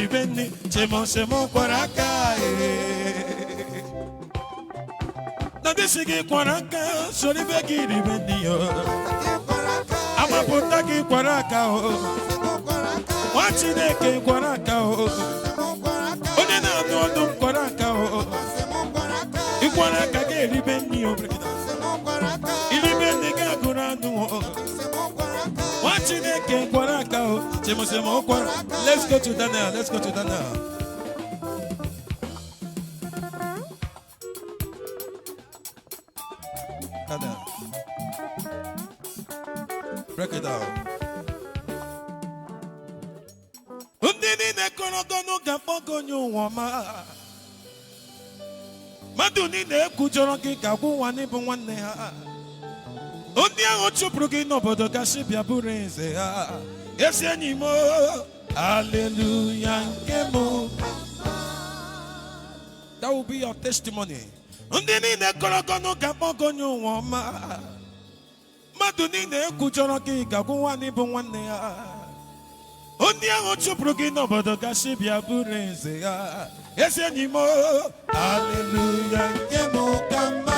ribe nri. Chimosemo kwara aka ee. Na ndị si gị kwara aka, soro ibe gị ribe nri o. Amapụta gị kwara aka o. Nwa Chineke kwara aka o. Onye na-anụ ọdụ m kwara aka o. Ịkwara aka gị eribe nri o. Iribe nri gị agụrụ anụ o. Nwa Chineke kwara aka o. Chimosemo kwara. Let's go to Daniel. Let's go to Daniel. Daniel. Break it down. Ndị niile kọrọ ọgọnụ ga-akpọ gị onye ụwa ọma. Mmadụ niile ekwujọrọ gị ga-agwụ nwa n'ịbụ nwanne ha. Ndị ahụ chụpụrụ gị n'obodo gasị bịa bụrụ eze ha. Ezi enyi m o, haleluya nke m. That will be your testimony. Ndị niile kọrọ ọgọnụ ga-akpọ gị onye ụwa ọma. Mmadụ niile ekwujọrọ gị ga-agwụ nwa n'ịbụ nwanne ya. Ndị ahụ chụpụrụ gị n'obodo gasị bịa bụrụ eze ya. Ezi enyi m o, haleluya nke m ka mma.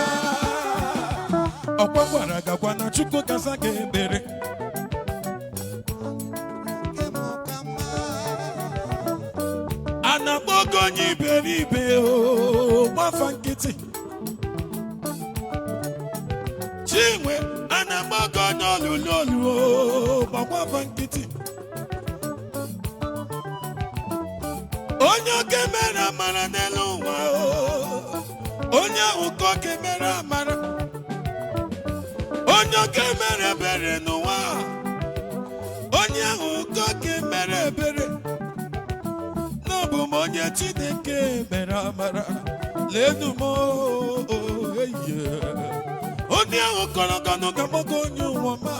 Ọkwa gwara gakwa na Chukwu gaza gị ebere. A na-akpọ gị onye iberibe o, gbafa nkịtị. Chinwe, a na-akpọ gị onye olulu olu o, gbakwafa nkịtị. Onye oke mere amara n'elu ụwa o, onye ahụ ka oke mere amara. Onye oke mere ebere n'ụwa, onye ahụ ka oke mere ebere. N'ọbụ m onye Chineke mere amara, lenu m o, eyie. Onye ahụ kọrọ ọgọnụ ga-akpọgo onye ụwa ma.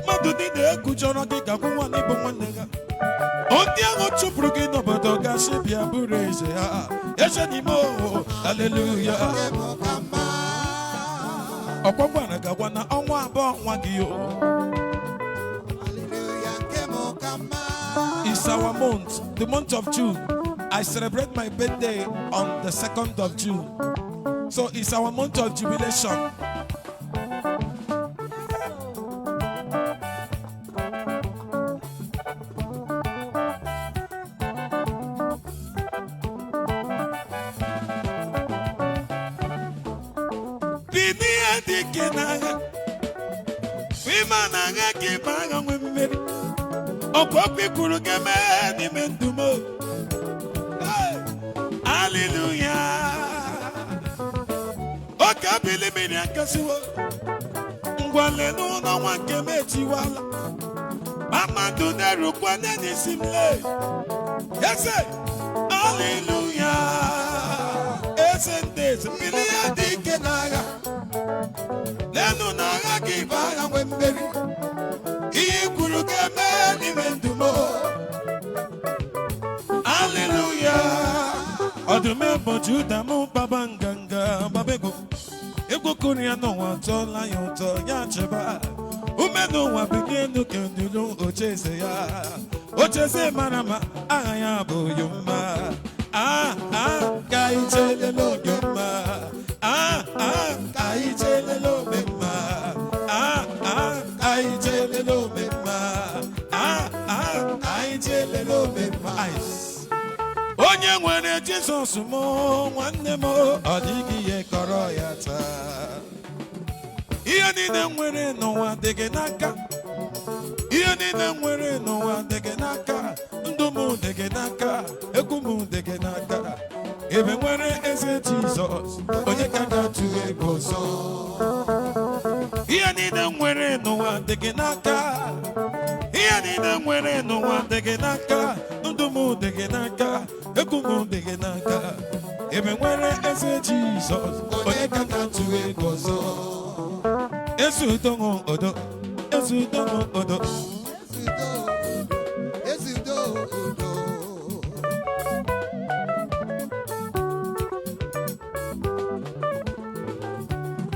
Mmadụ niile ekwujọrọ gị ga-agwụ nwa n'ịbụ nwanne ya. Ndị ahụ chụpụrụ gị n'obodo gasị bịa bụrụ eze ha. Eze n'ime o, haleluya. Ọkwa gwara gakwa na ọnwa abụọ nwa gị o. It's our month, the month of June. I celebrate my birthday on the 2nd of June. So it's our month of jubilation. Binie dike n'agha, ịma na agha gị bụ agha nwe mmeri. Ọkwa okwu i kwuru ga-eme n'ime ndụ m o. Hey! Hallelujah. Oke abili mmiri akasiwo. Ngwa lenu n'ọnwa nke m etiwala. Mmadụ na-erukwa n'isi m lee. Eze, hallelujah. Eze ndị eze, mmiri ya dị ike n'agha. Lenu na agha gị bụ agha nwe mmeri. Ihe i kwuru ga-eme n'ime ndụ m o. Hallelujah. Ọdụm ebo Juda m baba nganga gbabego. Egwu kụrụ ya n'ụwa tọọla ya ụtọ ya cheba. Ume n'ụwa bilie elu kendulu ocheeze ya. Ocheeze mara mma, aha ya bụ Yomma. Ah, ah, ka anyị chelele Oyomma. Ah, ah, ka anyị chelele Omemma. Ah, ah, ka anyị chelele Omemma. Ah, ah, ka anyị chelele Omemma. Ice. Onye nwere Jizọs m, nwanne m, ọ dịghị ihe kọrọ ya taa. Ihe niile nwere n'ụwa dị gị n'aka. Ihe niile nwere n'ụwa dị gị n'aka. Ndụ m dị gị n'aka, egwu m dị gị n'aka. Ebe nwere eze Jizọs, onye ka ga-atụ egwu ọzọ? Ihe niile nwere n'ụwa dị gị n'aka. Ihe niile nwere n'ụwa dị gị n'aka. Ndụ m dị gị n'aka, egwu m dị gị n'aka. Ebe nwere eze Jizọs, onye ka ga-atụ egwu ọzọ? Eze udo odo, eze udo odo. Ezudo udo.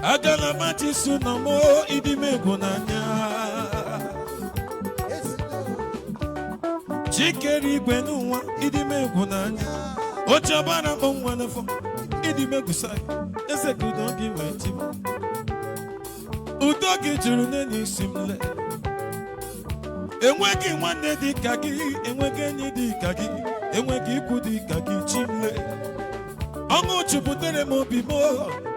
Agala m Jesu nọ m ịdị m egwu n'anya. Ezudo. Chikere igwe n'ụwa, ịdị m egwu n'anya. Oche ọbara bụ nwa n'afọ, ịdị m egwu sai. Eze ka udo gị wee chiba. Udo gị juru n'elu isi m lee. Enweghị nwanne dị ka gị, enweghị enyi dị ka gị, enweghị ikwu dị ka gị, chimle. Ọṅụ jupụtara m obi m,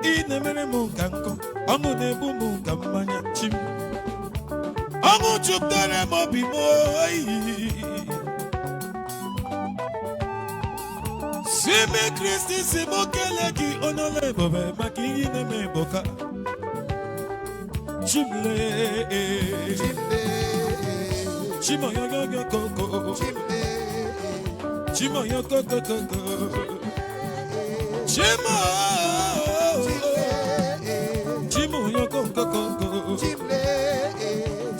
ị na-emere m nka nkọ, ọṅụ na-egbu m ka mmanya, chim. Ọṅụ jupụtara m obi m. Simi Kristi si m kele gị, onye ọla ebube, maka ihe ị na-eme ebuka. Chimle. Chimle. Chimoyoyoyo koko. Chimle. Chimoyo koko koko. Chimo. Chimoyo koko koko. Chimle.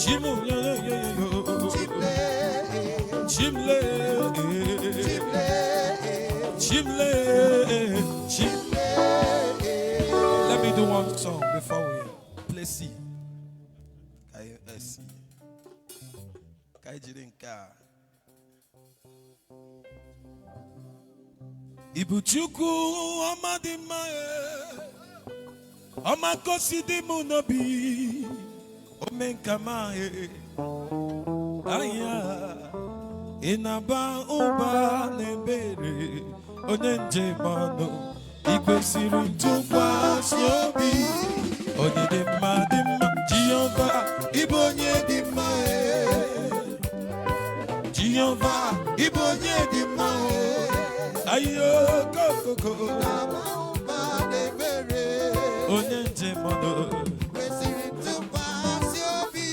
Chimoyoyoyoyo. Chimle. Chimle. Chimle. Chimle. Chim. Let me do one song before we play C. Ka anyị see. Ka anyị jiri nke a. Ibu Chukwu ọma dị mma e. Ọma kosi dị m n'obi, ome nka ma e. Anya ị na-aba ụba n'ebere, onye njem ọnụ, ị kwesịrị ntụkwasị obi, onye dị mma dị mma. Jehova, ịbụ onye dị mma e. Jehova, ịbụ onye dị mma e. Ayo kokoko. Aba ụba n'ebere. Onye njem ọnụ. Kwesịrị ntụkwasị obi.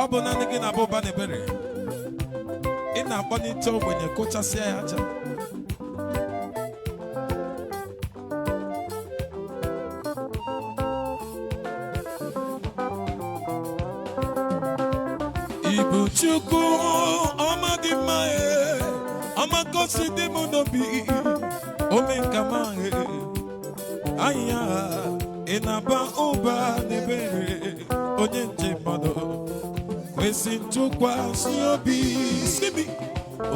Ọ bụ naanị gị na-abụ ụba n'ebere. Ị na-akpọlite ogbenye, kụchasịa ya aja. Ibu Chukwu ọma dị mma e, ọma kosi dị m n'obi, ome nka ma e. Anya ị na-aba ụba n'ebere, onye njem mmadụ kwesị ntụkwasị obi. Simi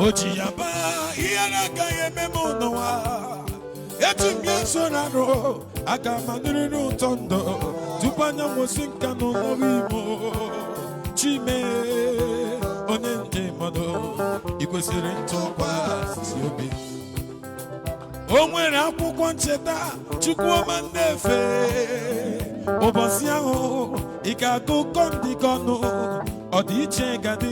o ji ya baa, ihe na-agaghị eme m n'ụwa. Eji m ya soro arụ, aga m anụrịrị ụtọ ndụ tupu anyanwụ si nka n'ụlọ imo. Chime, onye njem mmadụ, ị kwesịrị ntụkwasị obi. O nwere akwụkwọ ncheta Chukwuoma nnefe. Ụbọchị ahụ ị ga-agụkọ ndị gị ọnụ. Ọdịiche ga-adị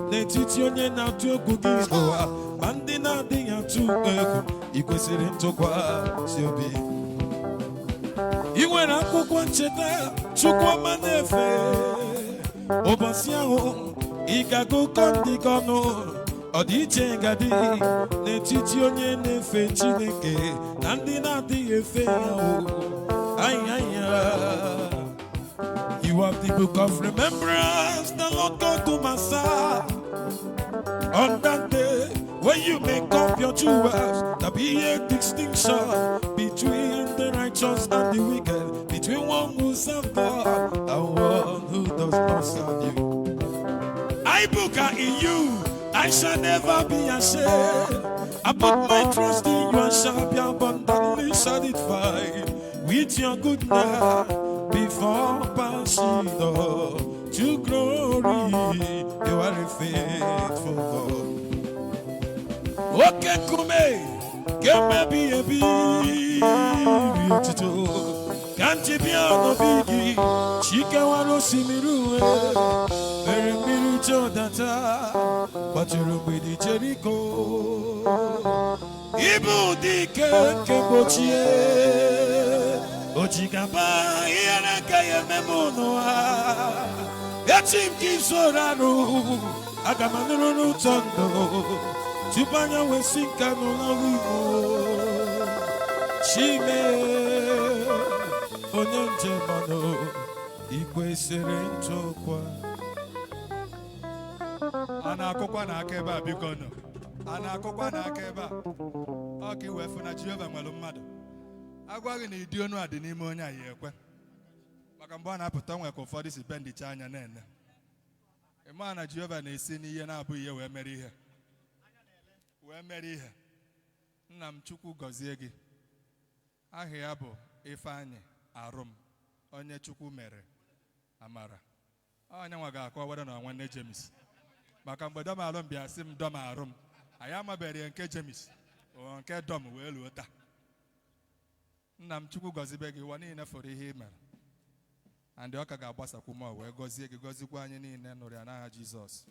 n'etiti onye na-atụ egwu gị n'ụwa ma ndị na-adịghị atụ egwu. Ị kwesịrị ntụkwasị obi. Ị nwere akwụkwọ ncheta Chukwuoma na-efe. Ụbọchị ahụ ị ga-agụkọ ndị gị ọnụ. Ọdịiche ga-adị n'etiti onye na-efe Chineke na ndị na-adịghị efe ya o. Anya. You have the book of remembrance, the Lord God to my side. On that day, when you make up your jewels, there be a distinction between the righteous and the wicked, between one who serves God and one who does not serve you. I book in you, I shall never be ashamed. I put my trust in you and shall be abundantly satisfied with your goodness before passing on to glory. You are a faithful God. Oke nkume, kemebi ebi otuto, ka nji bịa n'obi gị, chikewara osimiri uwe, mere mmiri Jọdata, kwaturu mgbidi Jeriko. Ibu dike nke gbochie, ojigaba ihe na-agaghị eme m n'ụwa. Echi m ka izoro arụ, aga m anụrụ n'ụtọ ndụ tupu anya wee si nka n'ụlọ imo. Chime, onye njem ọnụ, ị kwesịrị ntụkwa. A na-akụkwa n'aka ebe a, biko nụ. A na-akụkwa n'aka ebe a. Ọ ka iwee fụ na Jehova nwere mmadụ. Agwaghị na ịdị onu a dị n'ime onye a ya ekwe. Maka mgbe ọ na-apụta, nwere ka ụfọdụ si bendicha anya na-ene. Ị maa na Jehova na-esi n'ihe na-abụghị ihe wee mere ihe, wee mere ihe. Nna m, Chukwu gọzie gị. Aha ya bụ Ifeanyị Arum, onye Chukwu mere amara. Onye nwa ga-akọwara na nwanne James, maka mgbe dọm alụm bịa sị m dọm arụ m, anyị amabeghị nke James o nke dọm wee luo taa. Nna m, Chukwu gọzibe gị. Ụwa niile fụrụ ihe ị mere, and ọ ka ga-agbasakwu ma wee gọzie gị, gọzikwa anyị niile nụrụ ya n'aha Jizọs.